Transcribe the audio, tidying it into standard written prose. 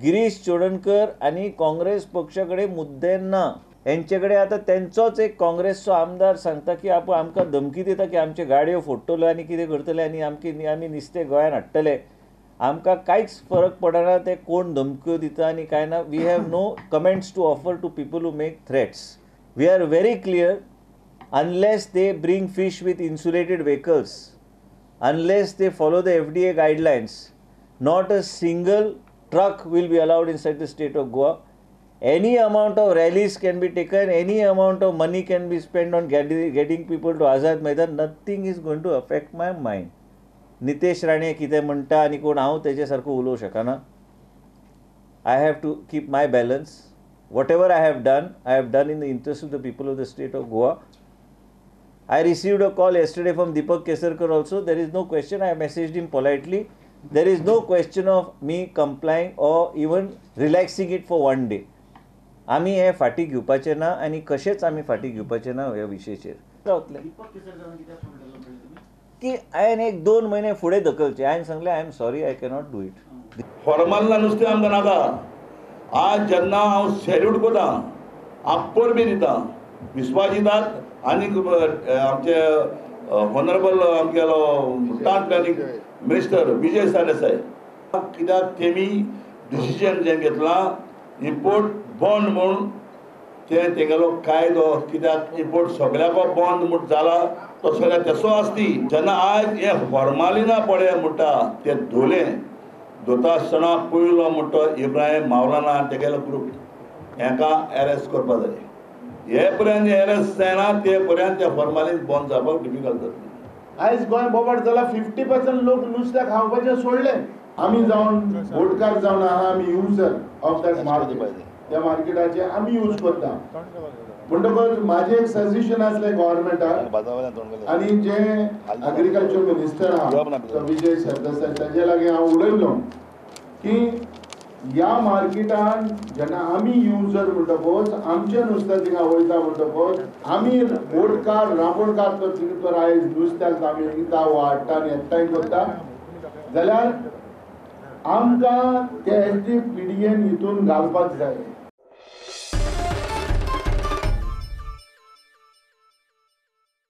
गिरीश चोडणकर आनी काँग्रेस पक्षा कडेन मुद्दे ना. हेंचे कडेन आतां तेंचोच एक काँग्रेसचो आमदार सांगता की आपूण आमकां धमकी दिता की आमचे गाडयो फोडटल्यो आनी कितें करतले आनी आमकी आमी नुस्तें गोंयान हाडटले. आमकां कांयच फरक पडना ते कोण धमक्यो दिता आनी कांय ना. We have no comments to offer to people who make threats. We are very clear, unless they bring fish with insulated vehicles, unless they follow the FDA guidelines, not a single truck will be allowed inside the state of Goa. Any amount of rallies can be taken, any amount of money can be spent on getting people to Azad Maidan, nothing is going to affect my mind. Nitesh Rane कितें म्हणटा आनी कोण हांव तेजे सारको उलोवंक शकना. I have to keep my balance. Whatever I have done, I have done in the interest of the people of the state of Goa. I received a call yesterday from Deepak Kesarkar also. There is no question. I messaged him politely. There is no question of me complying or even relaxing it for one day. आमी हे फाटीं घेवपाचे ना आनी कशेंच आमी फाटीं घेवपाचे ना ह्या विशयाचेर. रावतले की हांवें एक 2 म्हयने फुडें धकलचे. हांवें सांगलें I am sorry, I cannot do it. Formal नुस्तें आमकां नाका. आज जेन्ना हांव सॅल्यूट करता, परबी दिता विस्वाजिताक आनी आमचे ऑनरेबल आमगेलो town planning minister Vijay Sardesai, कित्याक तेमी डिसिजन जें घेतलां इम्पोर्ट बंद म्हूण तें तेगेलो कायदो, कित्याक इम्पोर्ट सगळ्याको बंद म्हूण जाला तो सगळ्या तसो आसती. जेन्ना आयज हें फॉर्मालिना पळय म्हणटा ते धोलें धोता आसतना पयलो म्हणटा इब्राहिम मावलाना आनी तेगेलो ग्रूप हेंकां एरेस्ट करपा जाय. हे पर्यंत एरेस्ट जायना ते पर्यंत ते फॉर्मालीन बंद जावपाक डिफिकल्ट जातली. आयज गोंय बोबाट जाला, 50% लोक नुस्तें खावपाचें सोडलें. आमी जावन बोटकार जावन आहा, आमी युजर ऑफ that market, त्या मार्केटाचे आमी यूज करता. म्हणटकच म्हाजें एक सजेशन आसलें गव्हर्मेंटाक आनी जे एग्रीकल्चर मिनिस्टर आहा विजय सरदेसाय ताजे लागीं हांव उलयलो की ह्या मार्केटान जेन्ना आमी युजर म्हणटकच आमचें नुस्तें थिंगा वयता म्हणटकच आमी बोटकार रांपोणकार तर थिंगा तर आयज नुस्त्याक आमी विकता वा हाडटा आनी एकठांय करता जाल्यार आमकां ते S D P D N हितून घालपाक जाय.